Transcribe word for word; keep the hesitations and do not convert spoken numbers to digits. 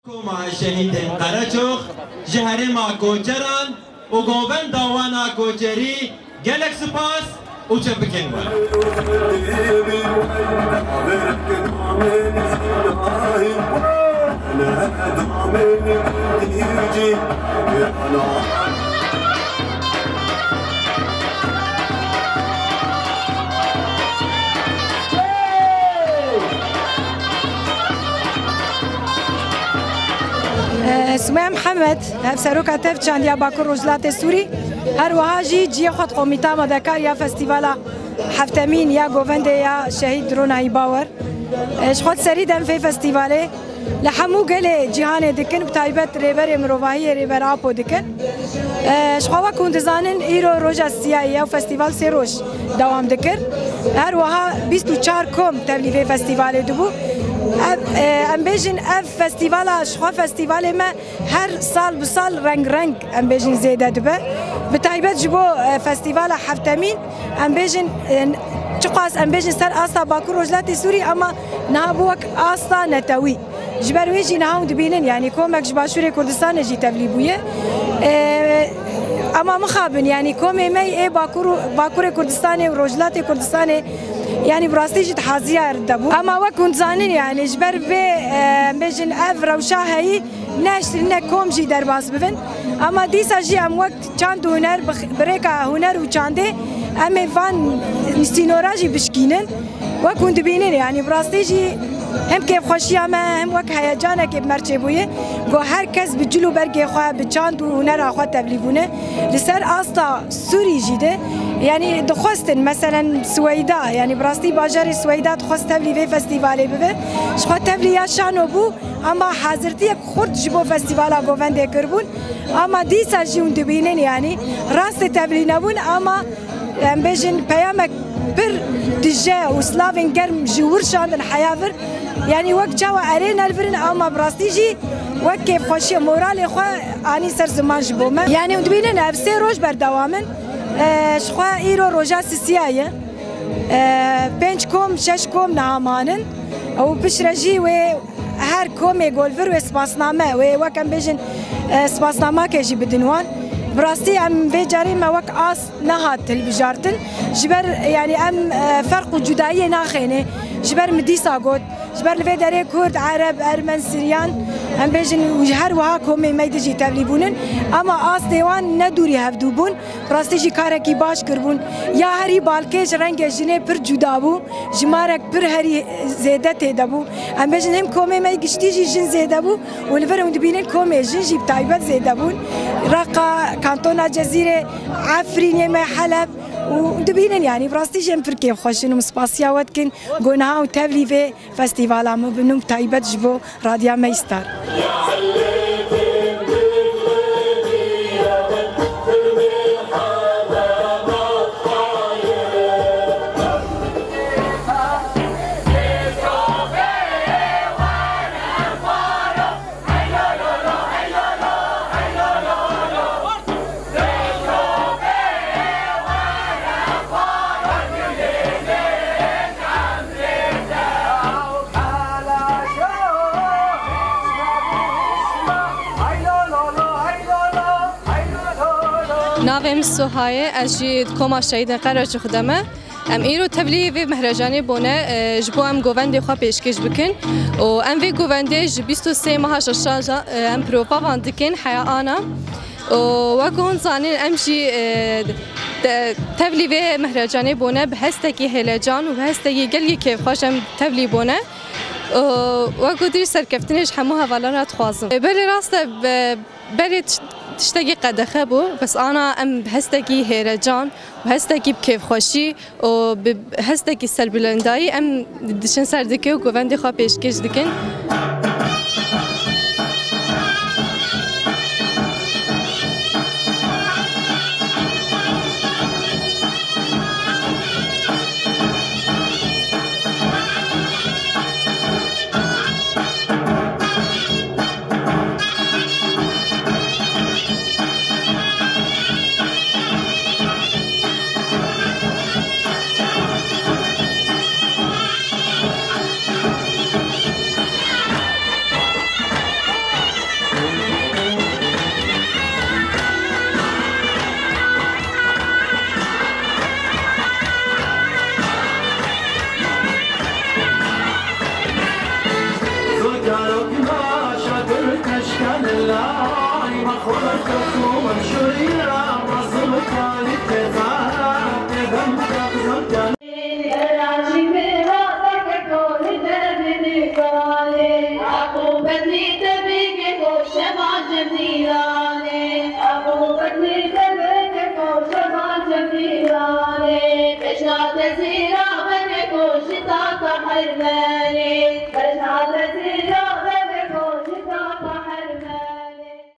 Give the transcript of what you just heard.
Koma Şehîdên Qereçox ji herêma koçeran û govenda wan a koçerî gelek spas û çepikên we. Sumeya Mihemed, Hevseroka Tev Çand ya Bakur Rojhilatê Sûrî, her wiha jî cihê xwe di Komîta Amadekar ya Festîvala heftemîn ya Govendê ya Şehîd Rona Hîbawer. Ji xwe di serî de em vê festîvalê li hemû gelê cîhanê dikin, bi taybet rêberê mirovahiyê Rêber Apo dikin. Ji xwe wek hûn dizanin, îro roja siyayê ye û festîval sê roj dewam dikir. Her wiha bîst û çar kom tevlî vê festîvalê dibû. Ev, e, em bêjin, ev festîvala, ji xwe festîvalê me her sal bi sal reng reng, em bêjin, zêde dibe. Bi taybet ji bo, e, festîvala heftemîn, em bêjin, e, çiqas em bêjin ser asta Bakur Rojhilatê Sûrî, ama niha bû wek asta netewî. Ji ber wê jî niha hûn dibînin, yanî komek ji Başûrê Kurdistanê jî tevlî bûye. E, ama mixabin, yanî komê me yê Bakur û, Bakurê Kurdistanê û Rojhilatê Kurdistanê, yanî bi rastî jî di haziya de bû. Ama wek hûn dizanin, yanî ji ber vê, e, em bêjin, ev rewşa heyî, nehiştirîne kom jî derbas bibin. Ama dîsa jî em wek çand û huner bi, bi rêka huner û çandê em ê van sînora jî bişkînin. Wek hûn dibînin, yanî bi rastî jî hem kêfxweşiya me, hem wek heyecanekê bi me re çêbûye. Ku her kes bi cil û bergê xwe, bi çand û hunera xwe tevlî bûne. Li ser asta Sûrî jî de, yanî dixwestin, meselen Sweyda, yanî bi rastî bajarê Sweyda dixwest tevlî vê festîvalê bibe. Ji xwe tevlî ya Şano bû, ama hazirtiyek xurt ji bo festîvala Govendê kiribûn. Ama dîsa jî hûn dibînin, yanî rastê tevlî nebûn, ama em bêjin, peyamek pir tije û silavên germ ji wir şandin heya vir. Yanî wek çawa erê ne li vir in, ama bi rastî jî wek kêfxweşiya moralê xwe anî ser ziman ji bo me. Yanî hûn dibînin, ev sê roj berdewam in. E, ji xwe îro roja sisiya ye. E, pênc kom, şeş kom niha manin. Û piştre jî wê her komê golvir wê spasname, wê wek em bêjin, e, spasnamakê jî bidin wan. Bi rastî em vê carê me wek as nehat hilbijartin. Ji ber, yanî em, e, ferq û cudayiyê naxêne. Ji ber min dîsa got, ji ber li vê derê Kurd, Ereb, Ermen, Siryan, em bêjin, û her wiha komê me di jî tevlî bûnin. Ama astê wan ne dûrî hevdû bûn. Bi rastî jî karekî baş kiribûn. Ya herî balkêş rengê jinê pir cuda bû. Jimarek pir herî zêde tê de bû. Em bêjin, him komê me giştî jî jin zêde bû. Û li vir hûn dibînin komê jin jî bi taybet zêde bûn. Reqa, kantona Cezîrê, Efrînê me, Heleb. Û dibînin, yanî bi rastî jî em pir kêfxweş in û spasiya we dikin. Ku niha hûn tevlî vê festîvala min bûn û bi taybet ji bo Radya Meystar. Navê min Suha ye, ez jî di koma şehîdên Qereçox de me. Em îro tevlî vê mehrecanê bûne, e, ji bo em govendê xwe pêşkêş bikin. Û em vê govendê ji bîst û sê meha şeşan, e, em prova van dikin heya ana. Û wek hûn zanîn, em jî, e, te-, tevlî vê mehrecanê bûne bi hestekî hêlecan û bi hestekî gelkî kêfxweş em tevlî bûne. Û wek got, serkeftinê ji hemû hevalan re dixwazim. E, belê rast e, be-, berê tiş-, tiştekî qedexe bû, bes ana em bi hestekî hêrecan û hestekî bi kêfxweşî û bi hestekî serbilendayî em diçin ser dikê û govendê xwe pêşkêş dikin.